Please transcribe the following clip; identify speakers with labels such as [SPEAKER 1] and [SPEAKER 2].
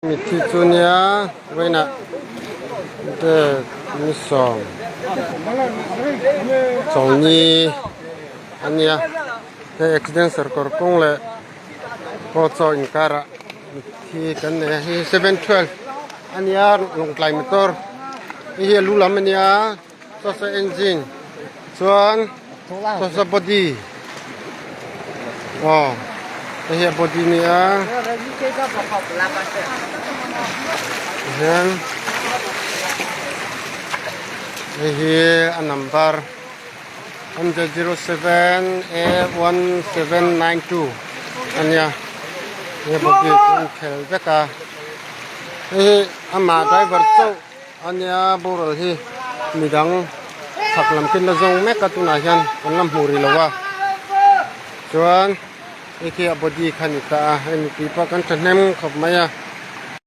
[SPEAKER 1] Mitthi chu nia vawiinah dek ni sawm chawlni a nia hei accident sarkawr kawng leh aw chaw inkarah mitthi kan nei a hei hi 712 a nia lawngtlai motor hei hi a lu lam a nia saw saw engine chuan saw saw body aw hei hi a body a nia tihian hei hi a number 107 A 1792 a nia he body chu an khel vek a hei hi amah driver chauh. A nia boral hi midang chhak lam khi la zawng mek a tunah hian kan la hmu rih lo a chuan hei khi a body kha a ni ta a hei mipui pawh kan thahnem khawp mai a.